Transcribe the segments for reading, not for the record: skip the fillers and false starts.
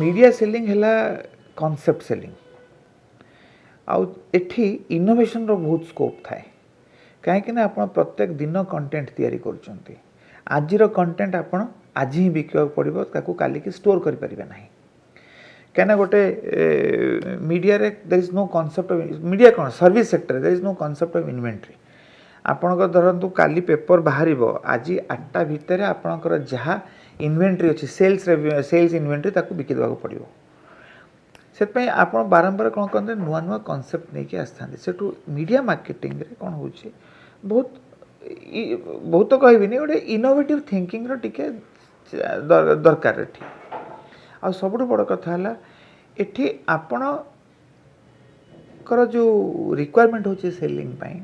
Media selling ହେଲା concept selling. ଆଉ ଏଠି ଇନୋଭେସନର ବହୁତ ସ୍କୋପ୍ ଥାଏ, କାହିଁକି ନା ଆପଣ ପ୍ରତ୍ୟେକ ଦିନ କଣ୍ଟେଣ୍ଟ ତିଆରି କରୁଛନ୍ତି। ଆଜିର କଣ୍ଟେଣ୍ଟ ଆପଣ ଆଜି ହିଁ ବିକିବାକୁ ପଡ଼ିବ, ତାକୁ କାଲିକି ଷ୍ଟୋର୍ କରିପାରିବେ ନାହିଁ। କାହିଁକିନା ଗୋଟେ ମିଡ଼ିଆରେ there is no concept of media କ'ଣ, service sector, there is no concept of inventory। ଆପଣଙ୍କ ଧରନ୍ତୁ କାଲି ପେପର ବାହାରିବ, ଆଜି 8ଟା ଭିତରେ ଆପଣଙ୍କର ଯାହା ଇନଭେଣ୍ଟ୍ରି ଅଛି, ସେଲ୍ସ ଇନଭେଣ୍ଟ୍ରି, ତାକୁ ବିକି ଦେବାକୁ ପଡ଼ିବ। ସେଥିପାଇଁ ଆପଣ ବାରମ୍ବାର କ'ଣ କରନ୍ତି, ନୂଆ ନୂଆ କନସେପ୍ଟ ନେଇକି ଆସିଥାନ୍ତି। ସେଠୁ ମିଡ଼ିଆ ମାର୍କେଟିଂରେ କ'ଣ ହେଉଛି, ବହୁତ ବହୁତ ତ କହିବିନି, ଗୋଟେ ଇନୋଭେଟିଭ୍ ଥିଙ୍କିଂର ଟିକେ ଦରକାର ଏଠି। ଆଉ ସବୁଠୁ ବଡ଼ କଥା ହେଲା, ଏଠି ଆପଣଙ୍କର ଯେଉଁ ରିକ୍ୱାରମେଣ୍ଟ ହେଉଛି ସେଲିଂ ପାଇଁ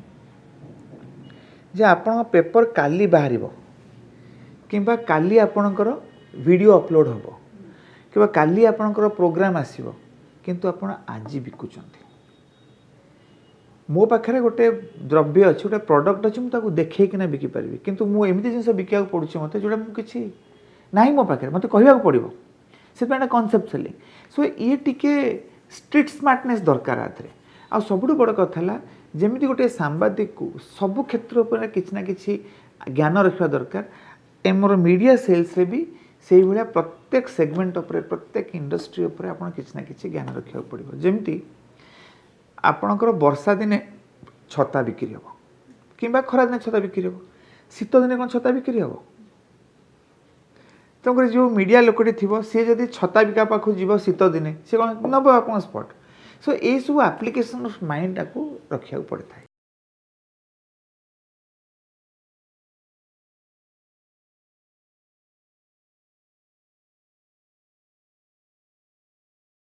ଯେ ଆପଣଙ୍କ ପେପର କାଲି ବାହାରିବ କିମ୍ବା କାଲି ଆପଣଙ୍କର ଭିଡ଼ିଓ ଅପଲୋଡ଼ ହେବ କିମ୍ବା କାଲି ଆପଣଙ୍କର ପ୍ରୋଗ୍ରାମ୍ ଆସିବ, କିନ୍ତୁ ଆପଣ ଆଜି ବିକୁଛନ୍ତି। ମୋ ପାଖରେ ଗୋଟେ ଦ୍ରବ୍ୟ ଅଛି, ଗୋଟେ ପ୍ରଡ଼କ୍ଟ ଅଛି, ମୁଁ ତାକୁ ଦେଖେଇକିନା ବିକିପାରିବି। କିନ୍ତୁ ମୁଁ ଏମିତି ଜିନିଷ ବିକିବାକୁ ପଡ଼ୁଛି ମୋତେ, ଯେଉଁଟା ମୁଁ କିଛି ନାହିଁ ମୋ ପାଖରେ, ମୋତେ କହିବାକୁ ପଡ଼ିବ। ସେଥିପାଇଁ ଏଇଟା କନସେପ୍ଟ ସେଲିଂ। ସୋ ଇଏ ଟିକେ ଷ୍ଟ୍ରିଟ୍ ସ୍ମାର୍ଟନେସ୍ ଦରକାର ଆ ଦେହରେ। ଆଉ ସବୁଠୁ ବଡ଼ କଥା ହେଲା, ଯେମିତି ଗୋଟେ ସାମ୍ବାଦିକକୁ ସବୁ କ୍ଷେତ୍ର ଉପରେ କିଛି ନା କିଛି ଜ୍ଞାନ ରଖିବା ଦରକାର, ଆମର ମିଡ଼ିଆ ସେଲ୍ସରେ ବି ସେଇଭଳିଆ ପ୍ରତ୍ୟେକ ସେଗମେଣ୍ଟ ଉପରେ, ପ୍ରତ୍ୟେକ ଇଣ୍ଡଷ୍ଟ୍ରି ଉପରେ ଆପଣ କିଛି ନା କିଛି ଜ୍ଞାନ ରଖିବାକୁ ପଡ଼ିବ। ଯେମିତି ଆପଣଙ୍କର ବର୍ଷା ଦିନେ ଛତା ବିକ୍ରି ହେବ କିମ୍ବା ଖରାଦିନେ ଛତା ବିକ୍ରି ହେବ, ଶୀତ ଦିନେ କ'ଣ ଛତା ବିକ୍ରି ହେବ? ତେଣୁକରି ଯେଉଁ ମିଡ଼ିଆ ଲୋକଟି ଥିବ, ସିଏ ଯଦି ଛତା ବିକା ପାଖକୁ ଯିବ ଶୀତ ଦିନେ, ସେ କ'ଣ ନେବ ଆପଣଙ୍କ ସ୍ପଟ୍? ସୋ ଏଇସବୁ ଆପ୍ଲିକେସନ୍ ଅଫ୍ ମାଇଣ୍ଡଟାକୁ ରଖିବାକୁ ପଡ଼ିଥାଏ।